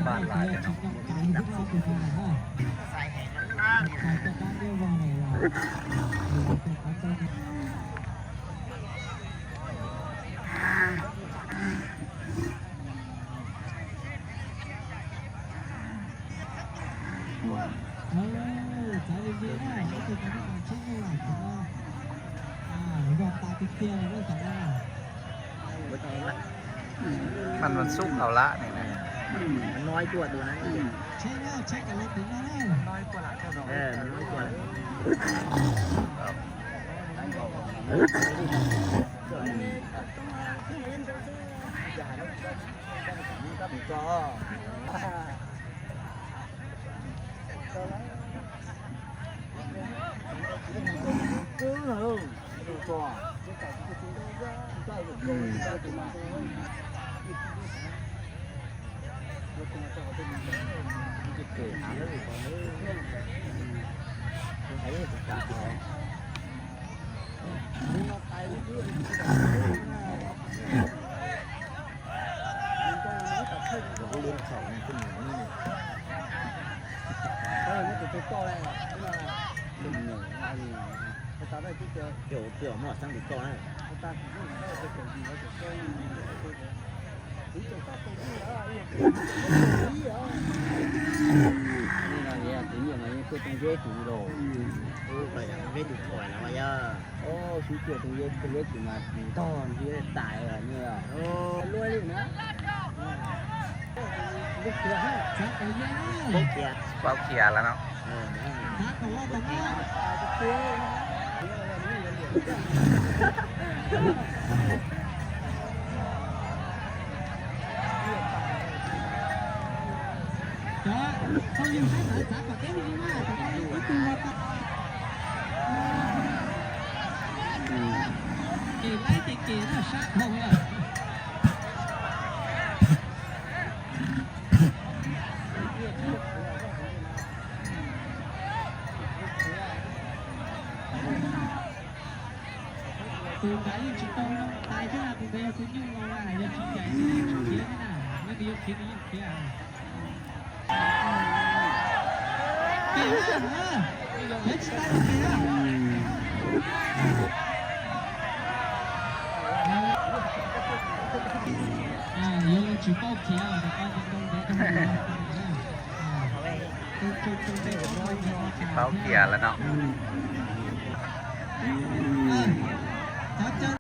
มันมันซุกเอาละนี่นะ มันน้อยกว่าตัวนั้น เออ มันน้อยกว่า Tus nyiam mas yeej tuaj too zeb tus los, ub, pab yam too zeb tus thuam na mas yog. Xyov tus zeb, tus zeb tus mas ntog ntiab tais ni. Paub khiav lawm no. Cov phooj ywg hab ntawd txav kom peb mus li mas, kom peb ib tug los tau. Ces laib ces ces na sab dhau lawm. Tus ntawd yeej tsis tau zoo tais thiab, tus ntawd yog tus nyuj laus, yog tsis ncaim xwb yeej tsis khiav thiab na, yog nws yuav khiav nws yeej khiav. Khiav tsis tau, khiav. Yuav tsis paub khiav los rau ntawd. Tsis paub khiav lawm no.